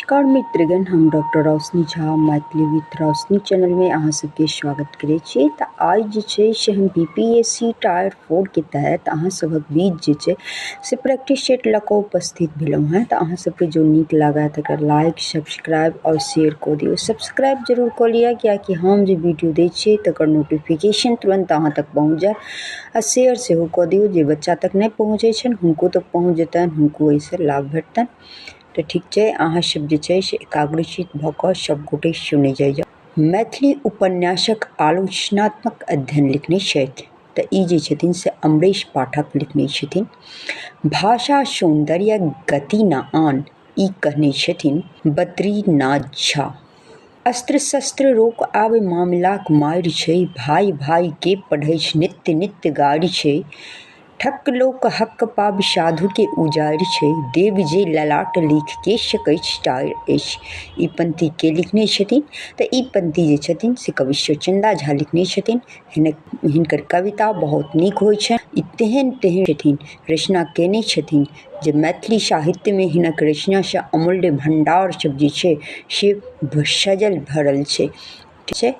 नमस्कार मित्रगण, हम डॉक्टर रोशनी झा मैथिली विथ रोशनी चैनलमे अहाँ सबके स्वागत करै छी। तऽ आइ जे छै से हम B P S C tier फोरके तहत अहाँ सभक बीच जे छै से प्रैक्टिस सेट लऽ कऽ उपस्थित भेलहुँ हेँ। तऽ अहाँ सबके जो नीक लागए तकरा लाइक, सब्सक्राइब आओर शेयर कऽ दियौ। सब्सक्राइब जरूर कऽ लिअ, कियाकि हम जे वीडियो दै छियै तकर नोटिफिकेशन तुरन्त अहाँ तक पहुँच जायत। आ शेयर सेहो कऽ दियौ, जे बच्चा तक नहि पहुँचै छनि हुनको तक पहुँच जेतनि, हुनको एहिसँ लाभ भेटतनि। तऽ ठीक छै, अहाँ सब जे छै से एकाग्रचित भऽ कऽ सब गोटे सुनै जाइ जाउ। मैथिली उपन्यासक आलोचनात्मक अध्ययन लिखने छथि, तऽ ई जे छथिन से अमरेश पाठक लिखने छथिन। भाषा सौन्दर्य गति न आन, ई कहने छथिन बद्रीनाथ झा। अस्त्र शस्त्र रोक आब मामिलाक मारि छै, भाइ भाइ के पढ़ैछ नित्य नित्य गारि छै, ठक लोक हक पाबि साधु के उजाड़ि छै, देव जे ललाट लिख के सकैछ टारि अछि। ई पंक्ति के लिखने छथिन? तऽ ई पंक्ति जे छथिन से कवीश्वर चन्दा झा लिखने छथिन। हिनक हिनकर कविता बहुत नीक होइ छनि। ई तेहन तेहन छथिन रचना कयने छथिन जे मैथिली साहित्यमे हिनक रचनासँ अमूल्य भण्डार सब जे छै से सजल भरल छै। ठीक छै,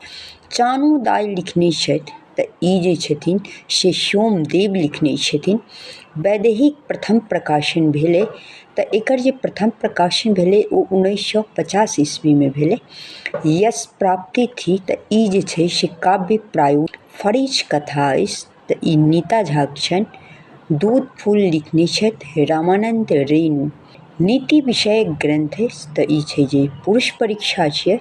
चानो दाइ लिखने छथि, तऽ ई जे छथिन से सोमदेव लिखने छथिन। वैदेहीक प्रथम प्रकाशन भेलै, तऽ एकर जे प्रथम प्रकाशन भेलै ओ 1950 ईस्वीमे भेलै। यश प्राप्ति थी, तऽ ई जे छै से काव्य प्रायो फरीछ कथा अछि, तऽ ई नीता झाक छनि। दूध फूल लिखने छथि रामानन्द रेणु। नीति विषयक ग्रन्थ अछि, तऽ ई छै जे पुरुष परीक्षा छियै,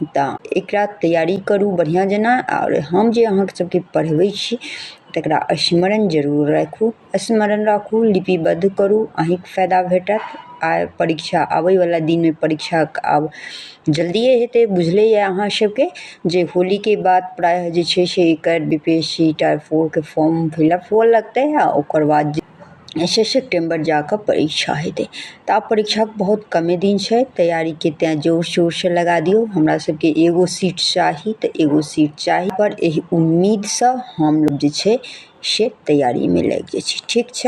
तऽ एकरा तैयारी करू बढ़िआँ जेना। आओर हम जे अहाँ सबके पढ़बै छी तकरा स्मरण जरूर राखू, स्मरण राखू, लिपिबद्ध करू, अहीँके फायदा भेटत। आ परीक्षा आबैवला दिनमे परीक्षाके आब जल्दिए हेतै। बुझले यऽ अहाँ सबके जे होलीके बाद प्रायः जे छै से एकर B P S C tier फोरके form fill up हुअ लगतै, आ ओकर बाद से सेप्टेम्बर जाकऽ परीक्षा हेतै। तऽ आब परीक्षाके बहुत कमे दिन छै, तैयारीके तेँ जोर शोरसँ लगा दियौ। हमरा सबके एगो सीट चाही तऽ एगो सीट चाही, पर एहि उम्मीदसँ हम जे छै से तैयारीमे लागि जाइ छी। ठीक छै।